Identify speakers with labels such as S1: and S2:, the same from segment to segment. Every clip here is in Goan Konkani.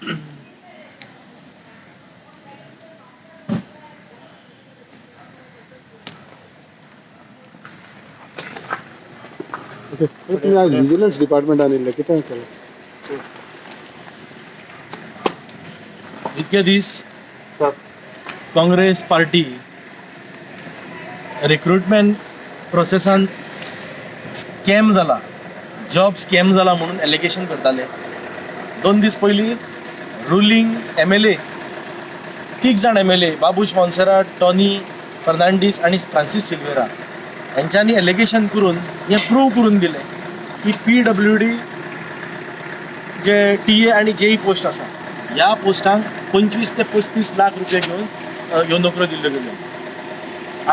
S1: ओके, तुमी आज विजिलन्स डिपार्टमेंटान येयल्ले, कितें केलें?
S2: इतके दीस काँग्रेस पार्टी रिक्रुटमेंट प्रोसेसान स्कॅम जाला, जॉब स्कॅम जाला म्हणून एलिगेशन करताले. 2 दीस पयलीं रुलींग MLA, 3 जाण MLA Babush Monserrate, Tony Fernandes आनी फ्रांसीस सिल्वेरा हेंच्यांनी एलिगेशन करून हें प्रूव करून दिलें की PWD जे TA आनी JE post आसा ह्या पोस्टांक 25 ते 35 लाख रुपया घेवन ह्यो नोकऱ्यो दिल्ल्यो गेल्यो.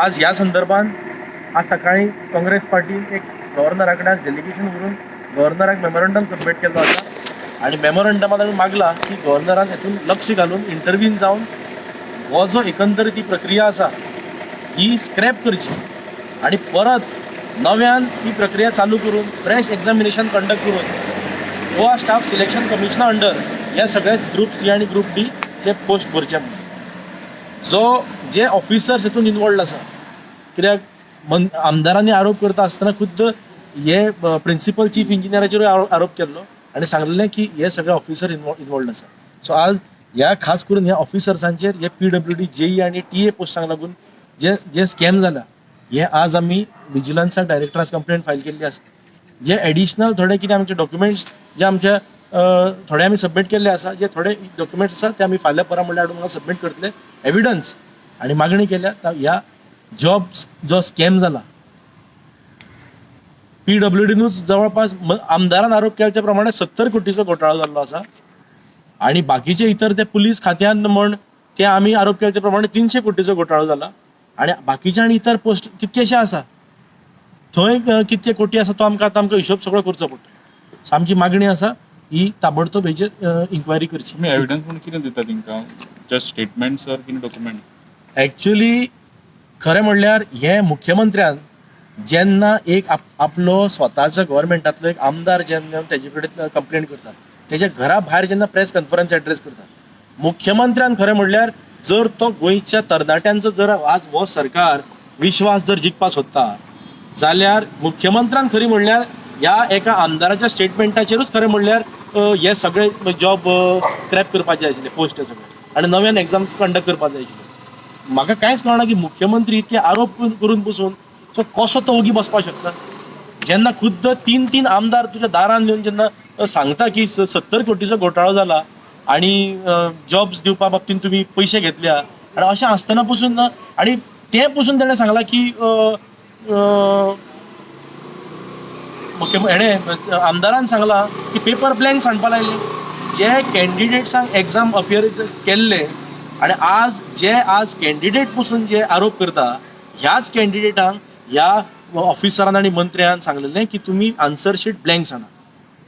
S2: आज ह्या संदर्भात आज सकाळीं काँग्रेस पार्टीन एक गव्हर्नरा कडेन आज डेलिगेशन व्हरून गव्हर्नराक मेमोरंडम सबमीट केल्लो आसा आनी मेमोरंडमात आमी मागला की गव्हर्नरान हेतून लक्ष घालून इंटरवीन जावन हो जो एकंदरीत ही प्रक्रिया आसा ही स्क्रॅप करची आनी परत नव्यान ही प्रक्रिया चालू करून फ्रेश एग्जामिनेशन कंडक्ट करून गोवा स्टाफ सिलेक्शन कमिशना अंडर ह्या सगळ्याच ग्रुप सी आनी ग्रुप डी चे पोस्ट भरचे म्हणून. जो जे ऑफिसर्स हितून इनवॉल्ड आसा, कित्याक आमदारांनी आरोप करता आसतना खुद्द हे प्रिंसिपल चीफ इंजिनियराचेरूय आरोप केल्लो आनी सांगलेलें की हे सगळे ऑफिसर इनवॉल्ड आसा. सो आज ह्या खास करून ह्या ऑफिसर्सांचेर हे PWD JE आनी TA पोस्टांक लागून जे जे स्कॅम जाला हे आज आमी विजिलन्सा डायरेक्टराक कंप्लेंट फायल केल्ली आसा. जे एडिशनल थोडे कितें आमचे डॉक्युमेंट्स जे आमच्या थोडे आमी सबमीट केल्ले आसा, जे थोडे डॉक्युमेंट्स आसा ते आमी फाल्यां परां म्हणल्यार हाडून हांगा सबमीट करतले एविडन्स आनी मागणी केल्या ह्या जॉब जो स्कॅम जाला PWDनूच जवळपास आमदारान आरोप केल्या त्या प्रमाणे 70 कोटीचो घोटाळो जाल्लो आसा आनी बाकीचे इतर ते पुलीस खात्यान म्हण ते आमी आरोप केल्या त्या प्रमाणे 300 कोटीचो घोटाळो जाला आनी बाकीचे आनी इतर पोस्ट कितकेशे आसा थंय कितके कोटी आसा तो आमकां आतां आमकां हिशोब सगळो करचो पडटलो. सो आमची मागणी आसा ही ताबडतोब हेजेर इन्क्वायरी करची.
S3: तुमी एविडन्स म्हणून कितें दिता तेंकां? जस्ट स्टेटमेंट्स ऑर कितें डॉक्युमेंट?
S2: एक्चुअली खरें म्हणल्यार हे मुख्यमंत्र्यान जेन्ना एक आपलो स्वताचो गव्हर्मेंटांतलो एक आमदार जेन्ना तेजे कडेन कंप्लेन करता, तेज्या घरा भायर जेन्ना प्रेस कॉन्फरन्स एड्रेस करता, मुख्यमंत्र्यान खरें म्हणल्यार जर तो गोंयच्या तरणाट्यांचो जर आज हो सरकार विश्वास जर जिखपा सोदता जाल्यार मुख्यमंत्र्यान खरी म्हणल्यार ह्या एका आमदाराच्या स्टेटमेंटाचेरूच खरें म्हणल्यार हे सगळे जॉब स्क्रॅप करपाचे आशिल्ले पोस्ट सगळे आनी नव्यान एग्जाम कंडक्ट करपाक जाय आशिल्ले. म्हाका कांयच कळना की मुख्यमंत्री इतके आरोप करून बसून सो कसो तो ओगी बसपाक शकता जेन्ना खुद्द 3-3 आमदार तुज्या दारान येवन जेन्ना सांगता की 70 कोटीचो घोटाळो जाला आनी जॉब्स दिवपा बाबतीन तुमी पयशे घेतल्या आनी अशें आसतना पसून आनी तें पसून तेणें सांगलां की हेणें आमदारान सांगलां की पेपर ब्लँक्स हाडपा लायले जे कॅन्डिडेट्सांक एग्जाम अपियर केल्ले आनी आज जे आज कॅन्डिडेट पसून जे आरोप करता ह्याच कॅन्डिडेटांक ह्या ऑफिसरान आनी मंत्र्यान सांगलेलें की तुमी आन्सर शीट ब्लँक्स हाडा.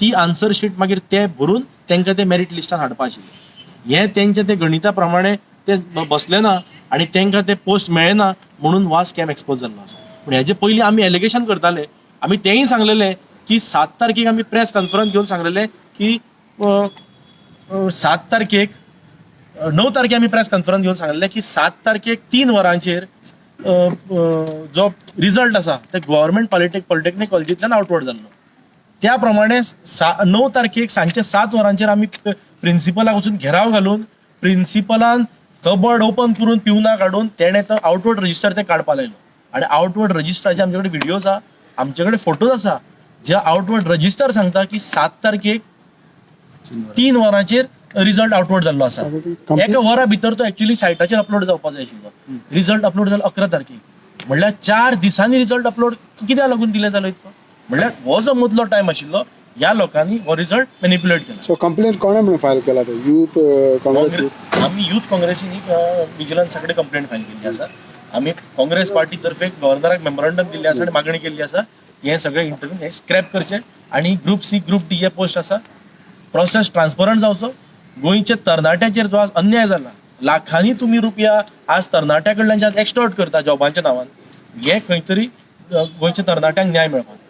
S2: ती आन्सर शीट मागीर ते भरून तांकां ते मेरीट लिस्टान हाडपा आशिल्लें. हें तेंचें ते गणिता प्रमाणे ते बसले ना आनी तांकां ते पोस्ट मेळ्ळे ना म्हणून वा स्कॅम एक्सपोज जाल्लो आसा. पूण हेजे पयलीं आमी एलिगेशन करताले, आमी तेंय सांगलेलें की 7 तारखेक आमी प्रेस कॉन्फरन्स घेवन सांगलेलें की 7 तारखेक 9 तारखेक आमी प्रेस कॉन्फरन्स घेवन सांगलेलें की 7 तारखेक 3 वरांचेर जो रिजल्ट आसा ते गव्हर्मेंट पॉलिटेक्नीक कॉलेजींतल्यान आवटवर्ड जाल्लो. त्या प्रमाणे 9 तारखेक सांजचे 7 वरांचेर आमी प्रिंसिपलाक वचून घेराव घालून प्रिंसिपलान कबर्ड ओपन करून पिवना काडून तेणें तो आवटवर्ड रजिस्टर ते काडपा लायलो आनी आवटवर्ड रजिस्टराचे आमचे कडेन व्हिडियोज आसा, आमचे कडेन फोटोज आसा जे आवटवर्ड रजिस्टर सांगता की 7 तारखेक 3 वरांचेर रिजल्ट आवटवर्ड जाल्लो आसा. एका वरा भितर तो एक्चुअली सायटाचेर अपलोड जावपा जाय आशिल्लो. रिजल्ट अपलोड जालो 11 तारखेक, म्हणल्यार 4 दिसांनी रिजल्ट अपलोड कित्याक लागून डिले जालो इतको? म्हणल्यार हो जो मदलो टायम आशिल्लो ह्या लोकांनी हो रिजल्ट मॅनिप्युलेट केला.
S1: सो कंप्लेंट कोणें म्हणून फायल केला ते? यूथ काँग्रेस?
S2: आमी यूथ काँग्रेसीनी विजिलन्सा कडेन कंप्लेंट फायल केल्ली आसा. आमी काँग्रेस पार्टी तर्फे गव्हर्नराक मेमोरंडम दिल्लें आसा आनी मागणी केल्ली आसा हे सगळे इंटरव्यू हे स्क्रॅप करचे आनी ग्रुप सी ग्रुप डी हे पोस्ट आसा प्रोसेस ट्रान्सपरंट जावचो. गोंयच्या तरणाट्याचेर जो आज अन्याय जाला, लाखांनी तुमी रुपया आज तरणाट्या कडल्यान जे आज एक्स्टॉर्ट करता जॉबांच्या नांवान, हे खंय तरी गोंयच्या तरणाट्यांक न्याय मेळपाक जाय.